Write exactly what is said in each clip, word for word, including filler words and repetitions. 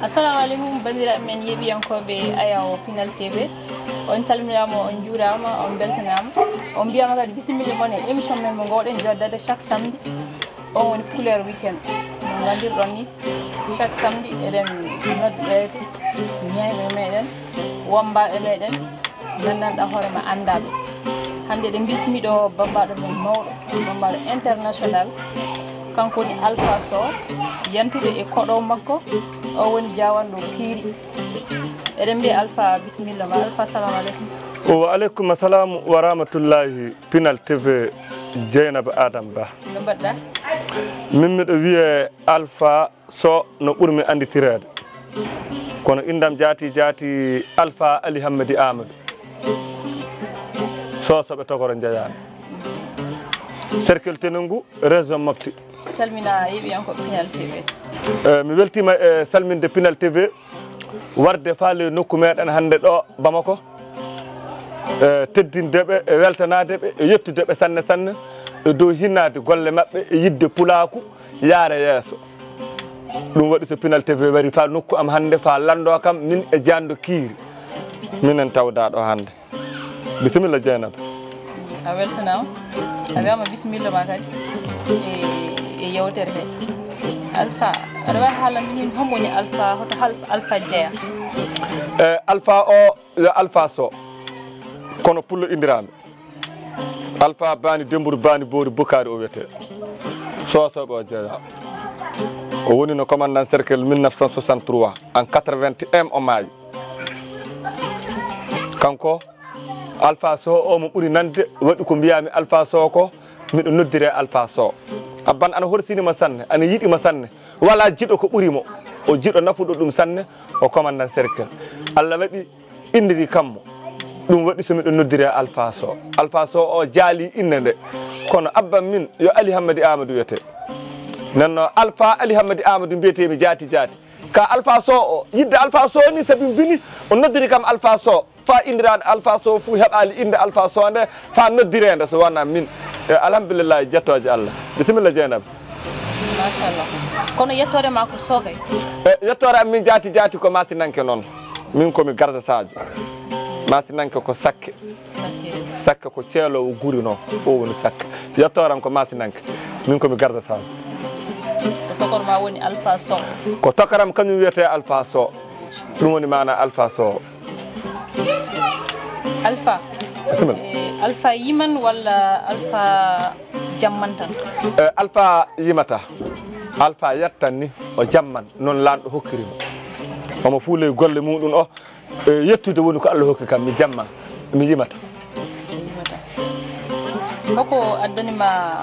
Assalamu aleykum, banndiraaɓe men yeeɓiyankooɓe Ayawo Pinal T V. On calminaama, on njuuraama, on mbeltanaama. On mbiyaama kadi bisimilla mon e émission men mo ngoowɗen joddade chaque samedi. On woni Couleur Weekend. No nganndirɗon ni, chaque samedi eɗen nodda ɓe ñeeñɓe meɗen, wommbaaɓe meɗen, nganndanɗaa hoore ma, anndaaɓe. Hannde eɗen mbismii ɗo bammbaaɗo men mawɗo, bammbaaɗo international. Kanko woni Alpha Sow, yantude e koɗo makko, o woni jaawanɗo Kiiri. Eɗen mbiya Alpha, bisimilla ma. Alpha, salamu aleykum. Wa aleykum assalam wa rahmatullahi. Pinal T V, Jeynaba Adam Ba. No mbaɗɗa? Min miɗo wiyee Alpha Sow no ɓurmi annditireede. Kono inndam jaati jaati Alpha Ali Hammadi Amadou. Sow Soɓe Togoro njeyaami. Cercle Tenengu, région Mopti. Calmina yeeɓiyankooɓe Pinal T V. Eh, mi weltiima e salminde Pinal T V, warde faale nokku meɗen hannde ɗo Bamako. Eh, teddinde ɓe, e weltanaade ɓe, e yettude ɓe sanne sanne, e dow hinnaade golle maɓɓe, e yiɗde pulaaku yaara yeeso. Ɗum waɗi so Pinal T V wari faa nokku am hannde, faa lanndoo kam, min e jaanɗo Kiiri. Minen tawdaa ɗo hannde. Bisimilla, Jeynaba. A weltanaama. A wiyaama bisimilla ma kadi e, e yeewtere he. Alpha, aɗa waawi haalande min hombo woni Alpha, hoto hal-, Alpha jeyaa? Eh, Alpha o yo Alpha Sow. Kono pullo inndiraa-mi. Alpha Bani Dembourou Bani Boori Bukari o wiyetee. Sow Soɓe o jeyaa. O woni no commandant cercle mille neuf cent soixante-trois. En quatre-vingt-un o maayi. Kanko Alpha Sow o mo ɓuri nande, waɗi ko mbiyaami Alpha Sow ko, miɗo noddire Alpha Sow. Abban ana horsini mo sanne, ana yiɗi mo sanne. Walaa jiɗo ko ɓuri mo. O jiɗo nafuɗo ɗum sanne, o commandant cercle. Allah waɗi inndiri kammo. Ɗum waɗi so miɗo noddire Alpha Sow. Alpha Sow o jaali innde nde. Kono abban min yo Ali Hammadi Amadou wiyetee. Nden noon Alpha Ali Hammadi Amadou mbiyetee mi jaati jaati. Ka Alpha Sow o, yidde Alpha Sow ni sabi mbini, o noddiri kam Alpha Sow. Faa inndiraaɗo Alpha Sow fuu heɓaali innde Alpha Sow nde, faa noddireende so wonaa min. E, alhamdulillahi, jettooje Allah. Bisimilla, Jeynaba. Machallah. Kono yettoore ma ko Sow kay? E, yettoore am min jaati jaati ko Masinanke noon. Min ko mi Garda Sadio. Masinanke ko Sakke. Sakke. Sakke ko ceeloowo guri noon. O woni Sakke. Yettoore am ko Masinanke. Min ko mi Garda Sadio. Ko tokor ma woni Alpha Sow? Ko tokoram kañum wiyetee Alpha Sow. Ɗum woni maana Alpha Sow. Alpha. Bisimilla. Eh, Alpha yiman walla Alpha jamman tan? Eh, Alpha yimata. Alpha yettan ni, o jamman. Noon Laamɗo hokkiri mo. Omo fuuley golle muɗum o. Eh, yettude woni ko Allah hokki kam, mi jamman. Mi yimata. Yimata. Hoko addani ma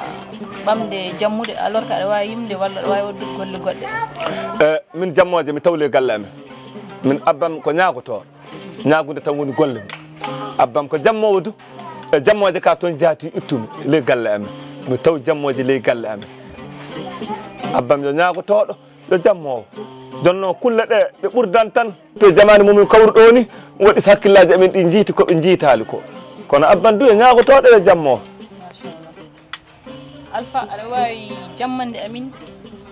ɓamde jammude, alors que aɗa waawi yimde walla aɗa waawi waɗude golle goɗɗe? Eh, min jammooje, mi taw ley galle amen. Min abbam ko ñaagotooɗo. Ñaagude tan woni golle mum. Abbam ko jammoowo du. E jammooje ka toon jaati ittumi ley galle amen. Mi taw jammooje ley galle amen. Abbam yo ñaagotooɗo, yo jammoowo. Jooni noon kulle ɗe, ɗe ɓurdan tan. To jamaane mumen kawruɗo ni, waɗi so hakkillaaji amen ɗi njiiti ko ɓe njiitaali ko. Kono abban du yo ñaagotooɗo yo jammoowo. Alpha, aɗa waawi jammande amin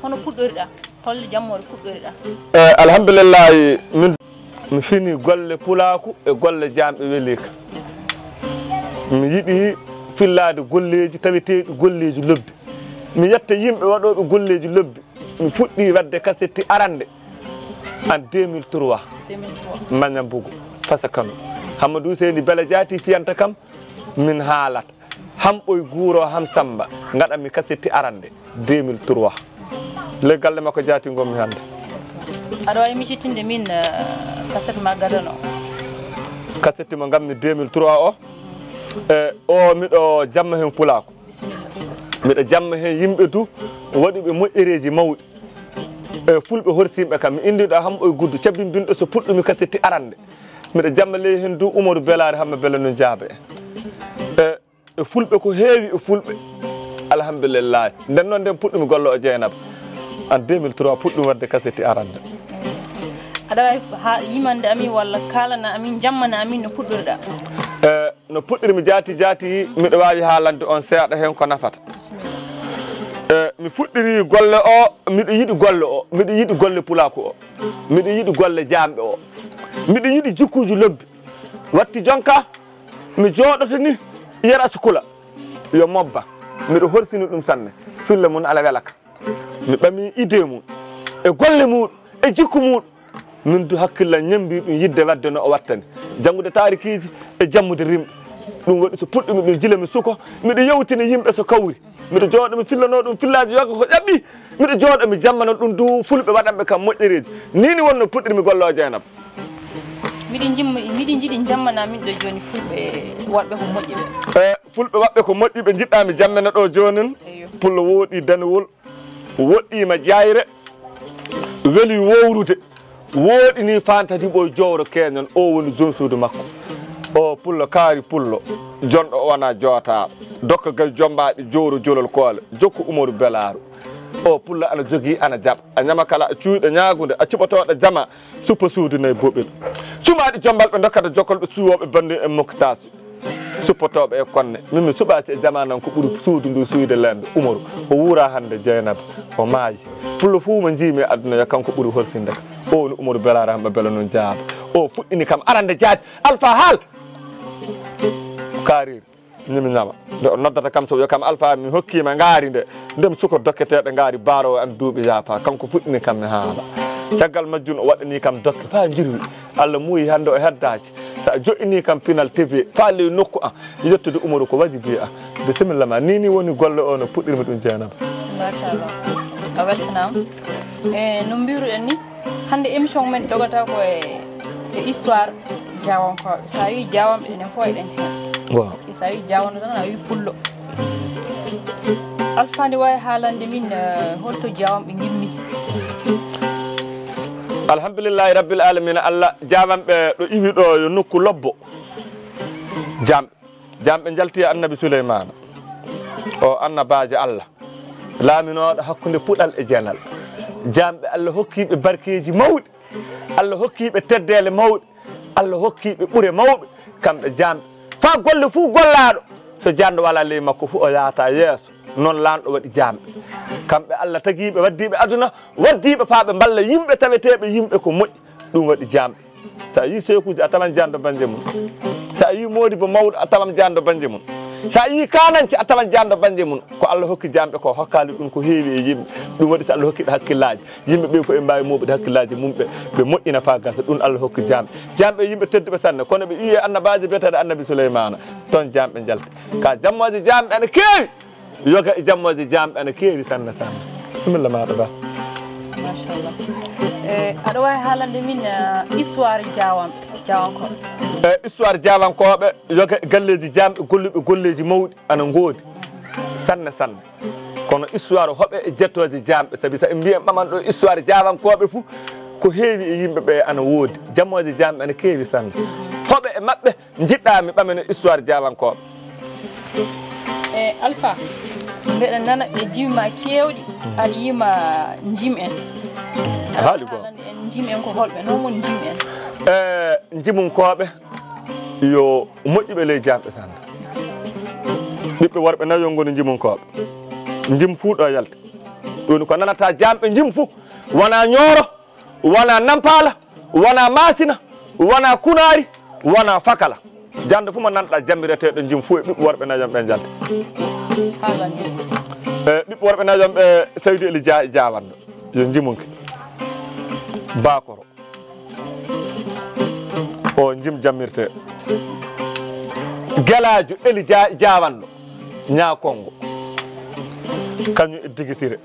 hono puɗɗoriɗaa? Holno jammoore puɗɗoriɗaa? Eh, alhamdulillahi, min, mi fini golle pulaaku e golle jaamɓe weliika. Mi yiɗi fillaade golleeji taweteeɗi golleeji lobbi. Mi yetta yimɓe waɗooɓe golleeji lobbi. Mi fuɗɗii waɗde kasetti arannde en deux mille trois. Deux mille trois. Mañambugu, Fasa Kano. Hammadou Seyni Bela Jaati fiyanta kam, min haalata. Hamɓoy guuro ham Samba, ngaɗanmi kasetti arannde, deux mille trois. Ley galle makko jaati ngonmi hannde. Aɗa waawi micitinde min, eh, kaset ma gadano? Kasetti mo ngammi deux mille trois o, e o miɗo jamma heen pulaaku. Bisimilla. Miɗo jamma heen yimɓe du, waɗuɓe moƴƴereeji mawɗi. E fulɓe horsiiɓe kam, mi inndiɗo Hamɓoy Guddu, cabinbinɗo so puɗɗumi kasetti arannde. Miɗo jamma ley heen du Umaru Belaari Hamma Bela no jaaba en. E e fulɓe ko heewi e fulɓe. Alhamdulillahi. Nden noon nden puɗɗumi golle o Jeynaba. En deux mille trois puɗɗum waɗde kaseti arande. Aɗa waawi ha yimande amin walla kaalana amin, jammana amin no puɗɗorɗa? E no puɗɗirmi jaati jaati, miɗo waawi haalande on seeɗa heen ko nafata. E mi fuɗɗiri golle o, miɗo yiɗi golle o, miɗo yiɗi golle pulaaku o, miɗo yiɗi golle jaamɓe o, miɗo yiɗi jikkuuji lobbi. Watti jonka mi jooɗoto ni, yera sukula yo mobba. Miɗo horsini ɗum sanne, fille mum ala wela ka. Mi ɓami idée mum e golle muɗum e jikku muɗum. Min du hakkillan ñembi ɗum yidde wadde no o wattani. Janngude taarikiiji e jammude rimɓe. Ɗum waɗi so puɗɗumi ɗum jila mi suko, miɗo yewtina yimɓe so kawri. Miɗo jooɗo mi fillano ɗum fillaaji yoga ko ƴaɓɓi. Miɗo jooɗo mi jammana ɗum du fulɓe waɗanɓe kam moƴƴereeji. Ni ni wonno puɗɗirmi golle o Jeynaba. Miɗi jimmi miɗi jiɗi jammana min ɗo jooni fulɓe waɗɓe ko moƴƴi ɓe. E fulɓe waɗɓe ko moƴƴi ɓe jiɗɗa mi jammana ɗo joonin. Pullo wooɗi danewol, woɗɗiima jayre, weli wowrude, wooɗi ni fantati ɓoy jowro keñon. O woni zone suudu makko. O pullo kaari pullo, jonɗo o wona jootaaɗo. Dokka gay jombaaɓe jowro jolol koole, jokku umaru belaaru. O pullo ana jogii ana jaɓa, a ñama kala a cuuyɗo ñaagunde a cuɓotooɗo jama. Suppa suudu nayi boɓel, cuɓaaɗi jombal ɓe dokkata jokkolɓe suwooɓe banndi en mokkitaasu. Suppotooɓe e konne min mi suɓaaki e jamanan ko ɓuri suudu ndu suyde lende. Umaru o wuura hannde, Jeynaba o maayi. Pullo fuu mo njiimi e aduna yo kanko ɓuri horsinde kam. O woni Umaru Belaare Hamma Belo noon jaaba. O fuɗɗini kam arande jaati Alfa Haal. Kaariri ni mi ñama. Nde o noddata kam so wiya kam Alfa mi hokkiima ngaari nde. Ndem suko dokketeeɗo ngaari baaroowo am duuɓi yaafa. Kanko fuɗɗini kam mi haala. Caggal majjum o waɗɗanii kam dokke faa njirwi. Allah muuyi hannde o heddaaki. So a joɗɗinii kam Pinal T V faa ley nokku am, yettude Umaru ko wajibi am. Bisimilla ma. Nii nii woni golle o no puɗɗirmi ɗum Jeynaba. Machallah. A weltanaama. E no mbiruɗen ni, hannde émission men dogata ko e e histoire jaawankooɓe. So a wii jaawanɓe enen fof eɗen heen. Parce que so a wii jaawanɗo tan a wii pullo. Alfa nde waawi haalande min holto jaawanɓe ngimmi? Alhamdulillahi rabbil alamina. Allah jaawanɓe ɗo iwi ɗo yo nokku lobbo. Jaamɓe jaamɓe njalti e annabi Suleymaana, o annabaajo Allah laaminooɗo hakkunde puɗal e jenal. Jaamɓe Allah hokkiiɓe barkeeji mawɗi. Allah hokkiiɓe teddeele mawɗe. Allah hokkiiɓe ɓure mawɓe. Kamɓe jaamɓe faa golle fuu gollaaɗo so jaanɗo walaa ley makko fuu o yahataa yeeso. Noon laanɗo waɗi jaamɓe. Kamɓe Allah tagiiɓe waddiiɓe aduna, waddiiɓe faa ɓe mballa yimɓe taweteeɓe yimɓe ko moƴƴi. Ɗum waɗi jaamɓe. So a yii seekuuji a tawan jaanɗo bannje mum. So a yii moodibo mawɗo a tawan jaanɗo bannje mum. So a yii kaananci a tawan jaanɗo bannje mum. Ko Allah hokki jaamɓe ko hokkaali ɗum ko heewi e yimɓe. Ɗum waɗi so Allah hokkiɓe hakkillaaji. Yimɓe ɓee fof ɓe mbaawi mooɓude hakkillaaji mumɓe, ɓe moƴƴina faa gasa. Ɗum Allah hokki jaamɓe. Jaamɓe yimɓe tedduɓe sanne, kono ɓe iwi e annabaajo biyeteeɗo annabi Suleymaana. Toon jaamɓe njalti. Ka jammooje jaamɓe ana keewi. Yoga e jammooje jaamɓe ana keewi sanne sanne. Bisimilla maaɗa ba. Machallah. E aɗa waawi haalande min histoire jaawanɓe, jaawankooɓe? E histoire jaawankooɓe, yoga e galleeji jaamɓe golluɓe golleeji mawɗi ana ngoodi sanne sanne. Kono histoire hoɓe e jettooje jaamɓe, sabi so en mbiyen ɓaman ɗo histoire jaawankooɓe fuu, ko heewi e yimɓe ɓe ana woodi. Jammooje jaamɓe ana keewi sanne. Hoɓe e maɓɓe njiɗɗa mi ɓamene histoire jaawankooɓe? E Alfa, mbeɗa nana e jimi ma keewɗi, aɗa yima jim en. A haali ko. En jim en ko holɓe, noon woni jim en? E jimunkooɓe yo moƴƴuɓe ley jaamɓe sanne. Ɓiɓɓe worɓe nayo ngoni jimunkooɓe. Jim fuu ɗo yalti. Ɗum ko nanata jaamɓe jim fuu, wona Ñooro, wona Nampaala, wona Maasina, wona Kunaari, wona Fakala. Jannde fof mo nanɗa jammireteeɗo jim fof e ɓiɓɓe worɓe nayon ɓe njalta. E ɓiɓɓe worɓe nayon ɓe Saydu Eli Dia e Jaawanɗo yo jimunke. Bakoro. O jim jammirte. Gelaajo Eli Dia e Jaawanɗo. Ñaa Konngo. Kañum e Digisire.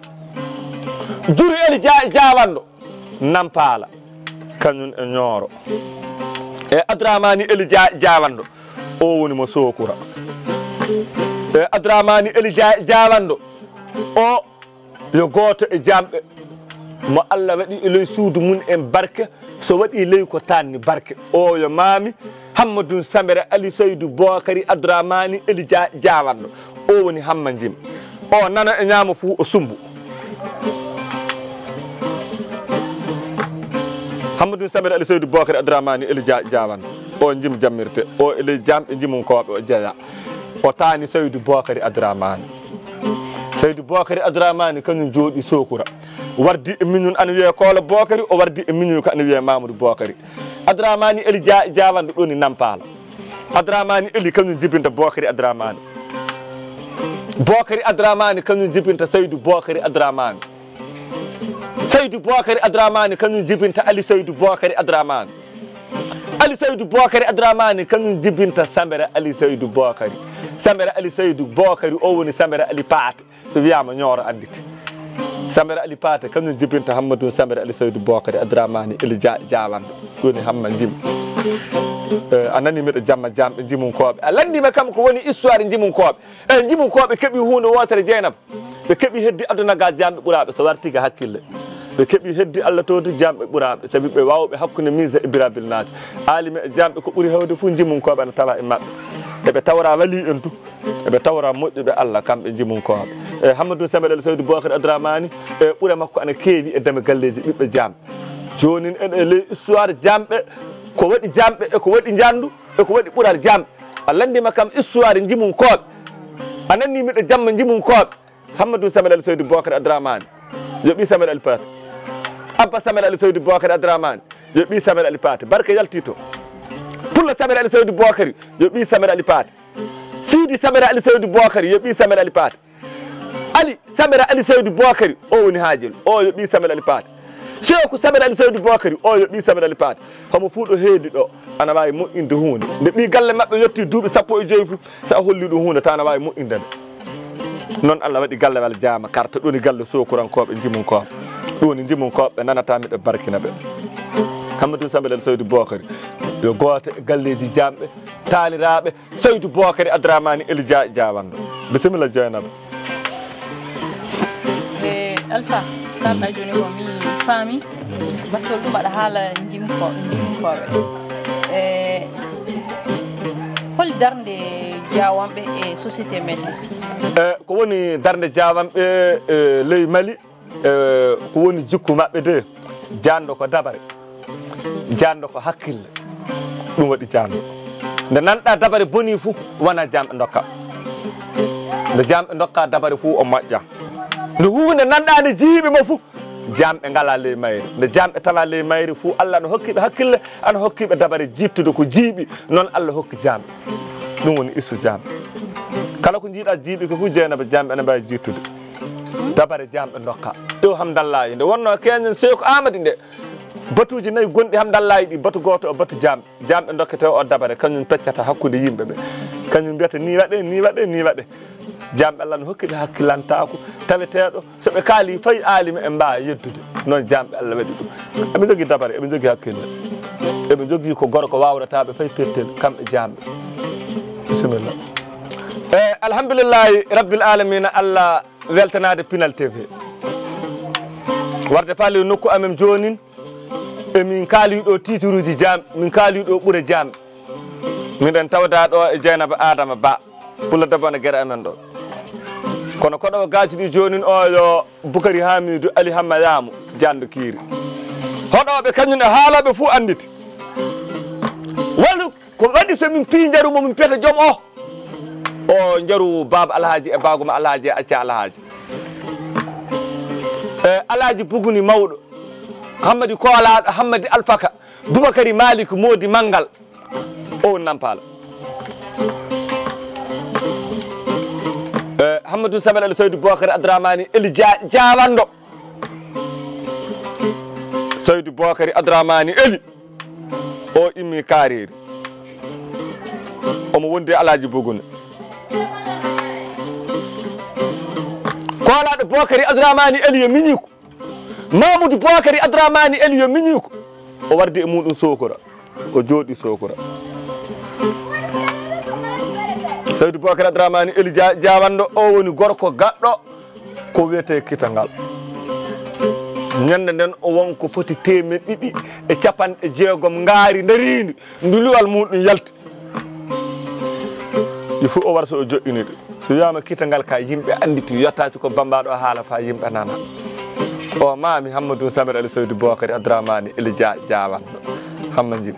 Juri Eli Dia e Jaawanɗo. Nampaala, kañum e Ñooro. E Adramani Eli Dia e Jaawanɗo, o woni mo Sookura. E Adramani Eli Dia e Jaawanɗo, o yo gooto e jaamɓe mo Allah waɗi e ley suudu mum en barke, so waɗi ley ko taanni barke. O yo maami Hammadun Samere Ali Saydu Bookari Adramani Eli Dia e Jaawanɗo. O woni Hamma Jim. O nano e ñaamo fuu o sumbu. Hammadou Sambere Ali Seydou Bokari Adramani Eli Ja- Jawan. O njim jammirte. O e ley jamɓe njimunkooɓe o jeya. O taani Seydou Bokari Adramani. Seydou Bokari Adramani kañum jooɗi Sokura. Wardi e miñum ana wiyee Koola Bokari, o wardi e miñum ko ana wiyee Mamoudou Bokari. Adramani Eli Ja- Jawan ɗo ni Nampala. Adramani Eli kañum jibinta Bokari Adramani. Bokari Adramani kañum jibinta Seydou Bokari Adramani. Seydou Bokari Adramani kañum jibinta Ali Seydou Bokari Adramani. Ali Seydou Bokari Adramani kañum jibinta Sambere Ali Seydou Bokari. Sambere Ali Seydou Bokari o woni Sambere Ali Paate. So wiyaama Ñooro anndite. Sambere Ali Paate kañum jibinta Hammadou Sambere Ali Seydou Bokari Adramani Eli Ja- Jawanɗo. Ɗum woni Hamma Njim. Eh, a nani miɗo jamma jamɓe njimunkooɓe. A lanndima kam ko woni histoire njimunkooɓe. E njimunkooɓe keɓi huunde wootere Jeynaba. Ɓe keɓi heddi aduna ga jamɓe ɓuraaɓe so warti ga hakkille. Ɓe keɓi heddi Allah towdi jamɓe ɓuraaɓe. Sabi ɓe waawɓe hakkunde mise e birabil naati. Aalimi e jamɓe ko ɓuri heewde fof njimunkooɓe ana tawa e maɓɓe. Eɓe tawra wali en tu. Eɓe tawra moƴƴuɓe Allah kamɓe njimunkooɓe. E Hammadou Sambere Ali Seydou Bokari Adramani e ɓure makko ana keewi e deme galleeji ɓiɓɓe jamɓe. Jooni en e ley histoire jamɓe ko waɗi jamɓe e ko waɗi njanndu e ko waɗi ɓural jamɓe. A lanndima kam histoire njimunkooɓe. A nanni miɗo jamma njimunkooɓe. Hammadou Sambere Ali Seydou Bokari Adramani. Yo ɓii Sambere Ali Paate. Abba Sambere Ali Seydou Bokari Adramani. Yo ɓii Sambere Ali Paate. Barke yalti to. Pullo Sambere Ali Seydou Bokari. Yo ɓii Sambere Ali Paate. Sidi Sambere Ali Seydou Bokari. Yo ɓii Sambere Ali Paate. Ali Sambere Ali Seydou Bokari. O woni Haajel. O yo ɓii Sambere Ali Paate. Seeku Sambere Ali Seydou Bokari. O yo ɓii Sambere Ali Paate. Homo fuu ɗo heedi ɗo. Ana waawi moƴƴinde huunde. Nde ɓii galle maɓɓe yotti duuɓi sappo e joyi fof, so a holli ɗum huunde, tan ana waawi moƴƴinde nde. Noon Allah waɗi galle wal jaama karta, ɗum woni galle Sokurankooɓe, njimunkooɓe. Ɗum woni njimunkooɓe, ɓe nanata miɗo barkina ɓe. Hammadou Sambere Seydou Bokari, yo gooto e galleeji jamɓe, taaliraaɓe, Seydou Bokari Adramani Eli Ja- Jawanɗo. Bisimilla, Jeynaba. E Alpha, kalɗa jooni ko mi faami. Battol ɗum aɗa haala njimko, njimunkooɓe. E holi darnde Jaawanɓe e société meɗen? E ko woni darnde Jaawanɓe e ley Mali? E ko woni jikku maɓɓe de? Jaanɗo ko dabare. Jaanɗo ko hakkille. Ɗum waɗi jaanɗo. Nde nanɗa dabare boni fuu, wona jaanɓe ndokka. Nde jaanɓe ndokka dabare fuu, o moƴƴa. Nde huunde nanɗa nde jiiɓi mo fuu, jaanɓe ngala ley mayre. Nde jaanɓe tala ley mayre fuu, Allah no hokki ɓe hakkille, ano hokki ɓe dabare jiittude ko jiiɓi. Noon Allah hokki jaanɓe. Ɗum woni isu jaanɓe. Kala ko njiiɗa jiiɓi ko fuu, Jeynaba, jaanɓe ene mbaawi jiittude. Dabare jaanɓe ndokka. Ɗo Hamdallahi nde wonno keñen Seeku Amadi nde. Batuuji nayi gonɗi Hamdallahi ɗi, batu gooto o batu jaanɓe. Jaanɓe ndokkete o dabare, kañum peccata hakkunde yimɓe ɓe. Kañum mbiyata ni waɗe, ni waɗe, ni waɗe. Jaanɓe Allah no hokki ɓe hakkilantaaku taweteeɗo, so ɓe kaali fay aalimi en mbaawa yeddude. Noon jaanɓe Allah waɗi ɗum. Eɓe njogii dabare, eɓe njogii hakkille. Eɓe njogii ko gorko waawrata ɓe fay pertel, kamɓe jaanɓe. Bisimilla. E alhamdulillahi rabbil alamina, Allah weltanaade Pinal T V. Warde faale nokku amen joonin, emin kaali ɗo tiituruuji jaam, min kaali ɗo ɓure jaam. Miɗen tawda ɗo e Jeynaba Adama Ba, pulla debbo ne gere amen ɗo. Kono koɗo o gaaji ɗi joonin o yo Bukari Hamidu Ali Hamma Yaamu, Jaanɗo Kiiri. Hoɗooɓe kañum e haalooɓe fuu annditi. Walu ko waɗi so min pii njaru mo min piyata joom o? O njaru baaba Alhaaji e baaguma Alhaaji e acca Alhaaji. E Alhaaji Buguni mawɗo, Hammadi Koolaaɗo, Hammadi Alfaka, Bubakari Maalik Moodi Manngal. O woni Nampaala. E Hammadou Sabel Ali Seydu Bokari Adramani Eli Ja- Jaawanɗo. Seydu Bokari Adramani Eli. O immi Kaareeri. Omo wondi e Alaaji Buguni. Koolaaɗo Bokari Adramani Eli yo miñiiko. Mamudu Bokari Adramani Eli yo miñiiko. O wardi e muɗum Sokora. O jooɗi Sokora. Seydu Bokari Adramani Eli Ja- Jaawanɗo, o woni gorko gaɗɗo ko wiyetee Kitangal. Ñande nden o won ko foti teemeɗɗe ɗiɗi e capanɗe jeegom ngaari ndariindi, ndu luwal muɗum yalti. Il faut o wara so o joɗɗini ɗum. So wiyaama Kitangal ka yimɓe annditi, yottaaki ko Bammbaaɗo haala faa yimɓe nana. O maami Hammadou Samir Ali Soydu Bokari Adramani Eli Ja Jawanɗo. Hamma Jim.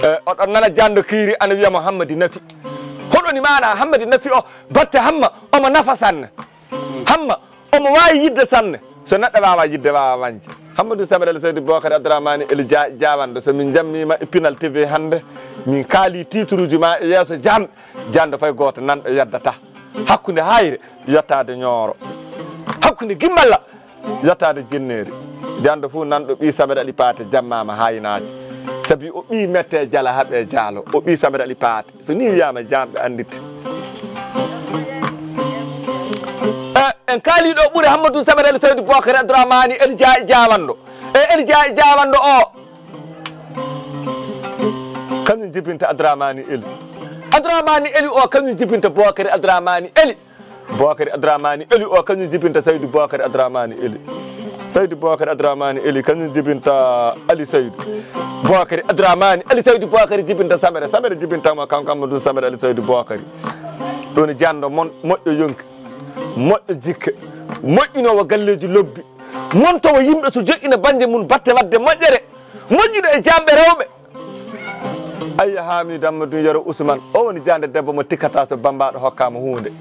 E, oɗon nana janndo kiiri ana wiya mo Hammadi Nafi. Hoɗoni maana Hammadi Nafi o? Batte Hamma omo nafa sanne. Hamma omo waawi yidde sanne. So neɗɗo waawa yidde, waawa wañde. Hammadou Samir Ali Soydu Bokari Adramani Eli Ja Jawanɗo, so min njammiima e Pinal T V hannde, min kaali tiitruuji ma e yeeso jam. Janndo fay gooto nanɗo yeddata. Hakkunde Hayre yottaade Ñooro. Hakkunde Gimmalla yottaade Jinneeri. Janndo fuu nanɗo ɓii Samir Ali Paate jammaama haynaaji. Sabi o ɓii mette jala haɓe jaalo. O ɓii Samir Ali Paate. So nii wiyaama jamɓe annditte. E, en kaali ɗo ɓure Hammadou Samir Ali Soydu Bokari Adramani Eli Ja Jawanɗo. E Eli Ja Jawanɗo o. Kañum jibinta Adramani Eli. Adramani Eli o kañum jibinta Bokari Adramani Eli. Bokari Adramani Eli o kañum jibinta Saydu Bokari Adramani Eli. Saydu Bokari Adramani Eli kañum jibinta Ali Saydu. Bokari Adramani Ali Saydu Bokari jibinta Samere. Samere jibinta mo kanko Amadou Samere Ali Saydu Bokari. Ɗum janndo mon moƴƴo yonki. Moƴƴo jikke. Moƴƴinoowo galleeji lobbi. Montowo yimɓe so joƴƴina bannde mum batte waɗde moƴƴere. Moƴƴuɗo e jamɓe rewɓe. Ayya Hamidou Amadou Yero Ousmane. O woni jande debbo mo tikkata so bambaɗo hokkama hunde.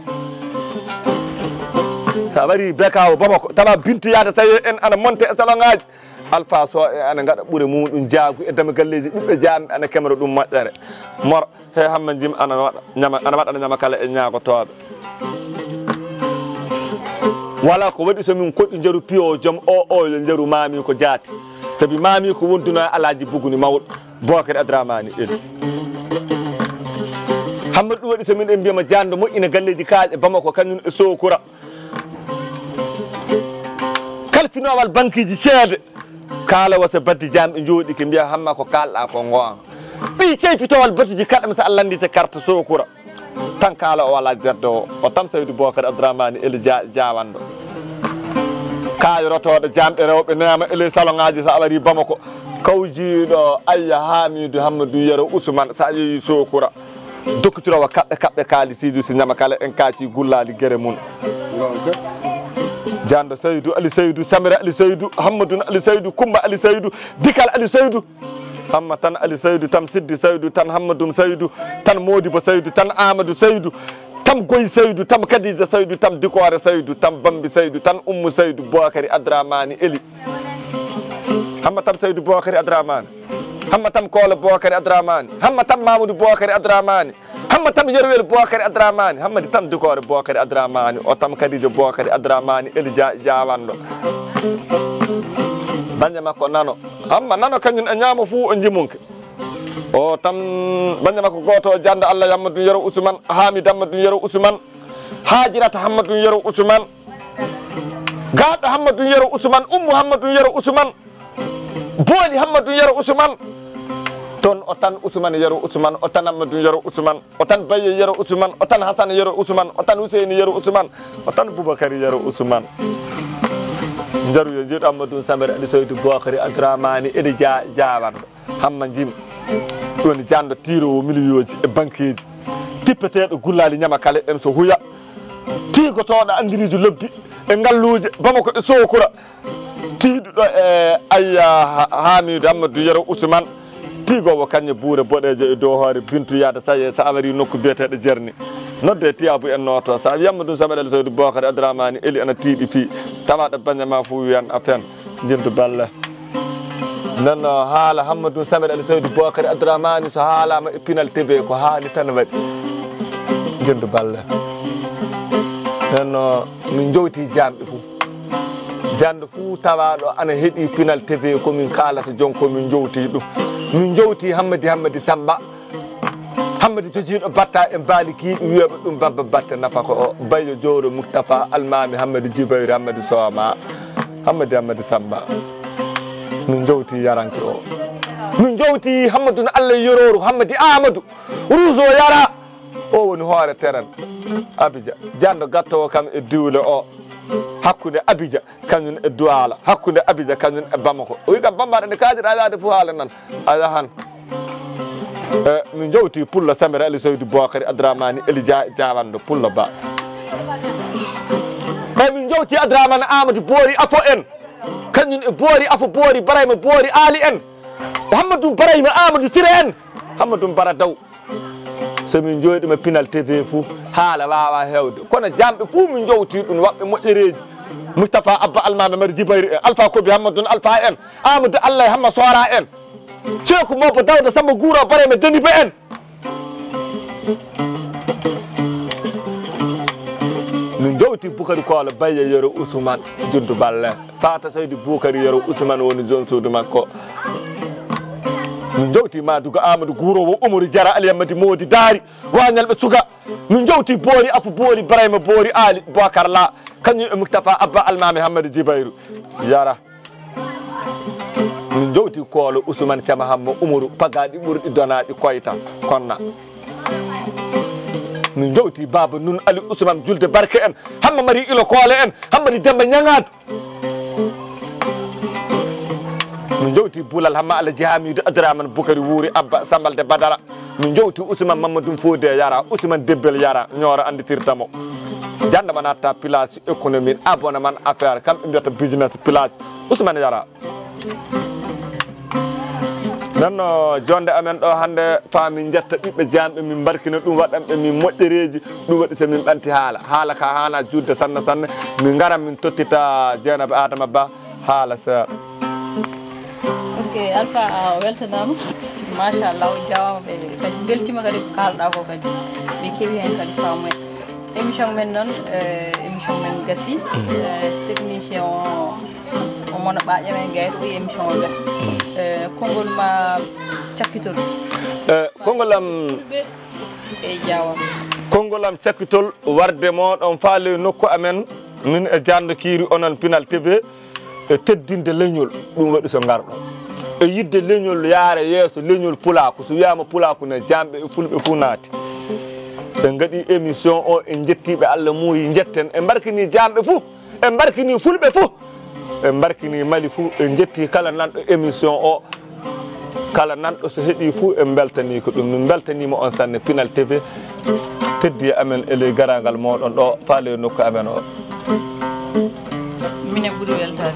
Sa wari Bekaw Bamako, tawa Bintu Yada Saye en ana monte e salon ngaji. Alpha Sow e ana ngaɗa ɓure muɗum jaagu e dama galleji ɓiɓɓe jamɓe ana kemra ɗum moƴƴere. Mor he Hamma Jim ana waɗa ñama, ana waɗana ñama kala e ñaagotoɓe. Wala ko waɗi so min koɗi njaru piyo joom o, o yo njaru mami ko jaati. Sabi mami ko wonduno e Alhaji Buguni mawɗo Bokari Adramani Eli. Hamma ɗum waɗi so min en mbiyama jando moƴƴina galleji kaaƴe Bamako kañum e Sokura. Kalfinowal bankiji ceede. Kala wasa baddi jam ɓe jooɗi ke mbiya Hamma ko kalɗa ko ngoonga. Ɓii ceyfitowal batuji kaɗam sa a landite carte Sokura. Tan kaala o alaa jeddo o, o tan Saydu Bokari Adramani Eli Ja-, Jawanɗo. Kaayorotoɗo jamɓe rewɓe neema e ley salon ngaji sa a wari Bamako. Kawjiɗo Ayya Hamidu Hammadu Yero Usman sa yeeyi Sokura. Dokkitirowo kaɓɓe kaɓɓe kaalisiiji si ñama kala en kaaci gullaali gere mum. Jando Saydu, Ali Saydu, Samira Ali Saydu, Hammadun Ali Saydu, Kumba Ali Saydu, Dikal Ali Saydu. Hamma tan Ali Saydu, tan Siddi Saydu, tan Hammadum Saydu, tan Modibo Saydu, tan Amadou Saydu, tan Goy Saydu, tan Kadija Saydu, tan Dikore Saydu, tan Bambi Saydu, tan Ummu Saydu, Bokari Adramani Eli. Hamma tan Saydu Bokari Adramani. Hamma tan Kolo Bokari Adramani. Hamma tan Mamadou Bokari Adramani. Hamma tam Yerwel Bokari Adramani, Hammadi tam Dikore Bokari Adramani, o tam Kadija Bokari Adramani, Eli Ja-, Jawanɗo. Bannde makko Nano. Hamma Nano kañum e ñaamo fuu o njimunke. O tam bannde makko gooto o jando Allah Hammadu Yero Usman, Hamid Hammadu Yero Usman, Hajirata Hammadu Yero Usman, Gaɗo Hammadu Yero Usman, Ummu Hammadu Yero Usman. Booli Hammadu Yero Usman. Toon o tan Usman Yero Usman, o tan Hammadu Yero Usman, o tan Bayye Yero Usman, o tan Hasan Yero Usman, o tan Huseyni Yero Usman, o tan Bubakari Yero Usman. Njaru yo njiɗo Hammadu Samere Ali Soydu Bokari Adramani Eli Ja-, Jawanɗo. Hamma Jim. Ɗum woni jando tiirowo miliyoji e bankeeji. Tippeteeɗo gullaali ñama kala en so huya. Tiigotooɗo anndiriiji lobbi e ngalluuje Bamako e Sokura. Tiiɗuɗo e Ayya Ha-, Hamidu Hammadu Yero Usman. Tiigoowo kañƴe buure boɗeeje e dow hoore Bintu Yada Saye, so a warii nokku biyeteeɗo Jerni. Nodde Tiyaabu en nooto. So a wii Hammadu Samel El Soydu Bokari Adramani Eli ana tiiɗi fii. Tawaɗo baña ma fuu wiyan a fen. Njendu balle. Nden no haala Hammadu Samel El Soydu Bokari Adramani so haalama e Pinal T V ko haali tan waɗi. Njendu balle. Nden no min jowti jamɓe fuu. Jando fuu tawaɗo ana heɗi Pinal T V ko min kaalata jon ko min jowti ɗum. Min jowti Hammadi Hammadi Samba. Hammadi jogiiɗo batta en baali kiiɗi wiyeɓe ɗum Babba Batte Nafaka o. Bayyo Jowro Muktafa Almami Hammadi Jubayru Hammadi Soma. Hammadi Hammadi Samba. Min jowti yaranke o. Min jowti Hammadu no Allah Yororu Hammadi Amadou. Ruuso yara. O woni hoore teren Abidja. Jando gattowo kam e diwle o. Hakkunde Abidja. Kañum e Duwala, hakkunde Abidja, kañum e Bamako. O wi kam, Bambaɗo, nde kaajiɗa yaade fof haala nan, a yahan. E, min jowti Pullo Samira Eli Soydu Bokari Adramani Eli Ja-, Jawanɗo Pullo Ba. Ɓay min jowti Adraman Amadou Boori Afo en, kañum e Boori Afo Boori Barayma Boori Aali en, Hammadou Barayma Amadou Sire en, Hammadou Bara Daw. So min jooɗima Pinal T V fuu, haala waawa heewde. Kono jamɓe fuu min jowti ɗum, waɗɓe moƴƴereeji. Moustapha Abba Almaami Mari Jibayri en, Alpha Kobi Hammadou Alpha en, Amadou Allah e Hamma Soora en, Seeku Mawba Dawda Samba Guuro Barayma Deniba en. Min jowti Bukari Koolo Bayya Yero Usman Juddu Balle. Fata Seydi Bukari Yero Usman woni zone suudu makko. Min jowti Maduga Amadou Guuro wo Umaru Jara Aliyammadi Moodi Daari Wañalɓe Suga. Min jowti Boori Afu Boori Barayma Boori Aali Bokar La. Kañum e Mustafa Abba Almami Hammadi Jibayru. Yara. Min jowti Koolo Usman Cama Hamma Umaru pagaɗi ɓurɗi donaɗi koyta konna. Min jowti Baba Nun Ali Usman Julde Barke en Hamma Mari Ilo Koole en Hammadi Demba Ñaŋaadu. Min jowti Bulal Hamma Alaji Hamidu Abdourahmane Bukari Wuuri Abba Sambalde Badara. Min jowti Usman Mamadou Fode Yara Usman Debbel Yara Ñooro annditirta mo. Jannde mo natta place économie abonnement affaire kamɓe mbiyata business place Usman Yara. Nanno jonde amen ɗo hannde faa min njetta ɓiɓɓe jamɓe min mbarkina ɗum waɗanɓe min moƴƴereeji. Ɗum waɗi so min ɓanti haala haala ka haana juutde sanne sanne. Min ngara min tottita Jeenaba Adama Ba haala seeɗa. Ok, Alpha, a weltanaama. Machallah, on jawaama ɓe kadi mbeltima kadi ko kaalɗa ko kadi ɓe kewi heen kadi faamuya. Émission men noon, eh, émission men gasi. Eh, technicien o, o mona ɓaaƴa men gay fof émission o gasi. Eh, konngol ma cakkitol. Eh, konngol am. Ɓe, e jawam. Konngol am cakkitol warde moɗon faale nokku amen, min e Jando Kiiri onon Pinal T V. E teddinde leñol, ɗum waɗi so ngarɗo. E yidde leñol yaara yeeso, leñol pulaaku. So wiyaama pulaaku ne, jamɓe e fulɓe fuu naati. Ɓe ngaɗi émission o, en njettiiɓe Allah muuyi njetten. En mbarkini jamɓe fuu, en mbarkini fulɓe fuu, en mbarkini Mali fuu. En njetti kala nanɗo émission o, kala nanɗo so heɗii fuu, en mbeltanii ko ɗum. Min mbeltaniima on sanne Pinal T V. Teddi e amen e ley garaangal mooɗon ɗo, faale nokku amen o. Minen ɓuri weltaade.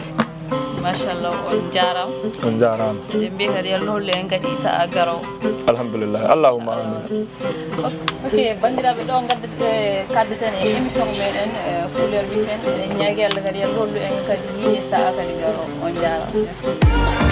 Machallah, on njaaraama. On njaaraama. Eɗen mbiya kadi, yo Allah hollu en kadi sa'a garoowo. Alhamdulillah. Allahumma amin. Ok, ok, banndiraaɓe, ɗo ngadda-, eh, kaddeten e émission meɗen, eh, Couleur Weekend. Eɗen ñaagi Allah kadi, yo Allah hollu en kadi yiide sa'a kadi garoowo. On njaaraama. Merci.